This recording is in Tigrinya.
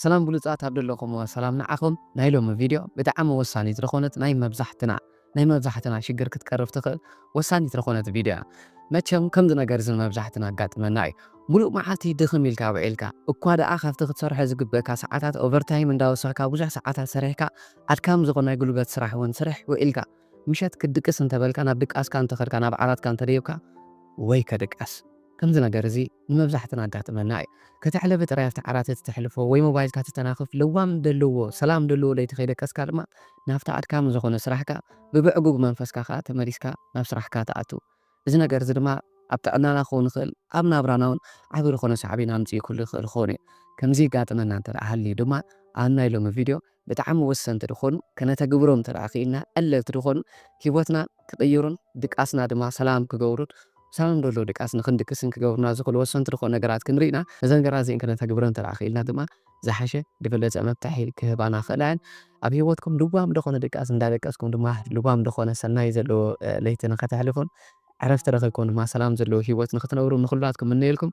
ሰላም ብሉጻት ኣብ ደለኹም ሰላም ንዓኹም። ናይ ሎሚ ቪድዮ ብጣዕሚ ወሳኒት ዝኾነት ናይ መብዛሕትና ናይ መብዛሕትና ሽግር ክትቀርፍ ትኽእል ወሳኒት ዝኾነት ቪድዮ እያ። መቸም ከምዚ ነገር እዚ መብዛሕትና ኣጋጥመና እዩ። ሙሉእ መዓልቲ ድኽም ኢልካ ውዒልካ እኳ ደኣ ካብቲ ክትሰርሖ ዝግበእካ ሰዓታት ኦቨርታይም እንዳወሰኽካ ብዙሕ ሰዓታት ሰሪሕካ ኣድካም ዝኾነ ናይ ጉልበት ስራሕ እውን ስርሕ ውዒልካ ምሸት ክድቅስ እንተበልካ ናብ ድቃስካ እንተኸድካ ናብ ዓራትካ እንተደይብካ ወይ ከድቃስ ከምዚ ነገር እዚ ንመብዛሕትና ኣጋጥመና እዩ። ከተሕለፈ ጥራይ ኣብቲ ዓራት እቲ ተሕልፎ ወይ ሞባይልካ ትተናኽፍ ልዋም ደለዎ ሰላም ደለዎ ለይቲ ከይደቀስካ ድማ ናብቲ ኣድካሚ ዝኾነ ስራሕካ ብብዕጉግ መንፈስካ ከዓ ተመሊስካ ናብ ስራሕካ ትኣቱ። እዚ ነገር እዚ ድማ ኣብ ጥዕናና ክኸውን ይኽእል ኣብ ናብራና እውን ዓቢ ዝኾነ ሳዕቤን ኣምፅኡ ክሉ ይኽእል ክኸውን እዩ። ከምዚ ይጋጥመና እንተ ደኣ ሃልዩ ድማ ኣብ ናይ ሎሚ ቪድዮ ብጣዕሚ ወሰንቲ ዝኾኑ ከነተግብሮም እንተ ደኣ ክኢልና ቀለልቲ ዝኾኑ ህይወትና ክቕይሩን ድቃስና ድማ ሰላም ክገብሩን ሰላም ደሎ ድቃስ ንክንድቅስን ክገብሩና ዝኽእሉ ወሰንቲ ዝኾኑ ነገራት ክንርኢ ኢና። እዘን ነገራት እዚን ከነተግብረን እንተ ደኣ ክኢልና ድማ ዝሓሸ ዝበለጸ መፍትሒ ክህባና ክእላ እየን። ኣብ ህይወትኩም ልዋም ዝኾነ ድቃስ እንዳደቀስኩም ድማ ልዋም ዝኾነ ሰናይ ዘለዎ ለይቲ ንኸተሕልፉን ዕረፍቲ ረኺብኩም ድማ ሰላም ዘለዎ ህይወት ንክትነብሩ ንኹላትኩም እምነየልኩም።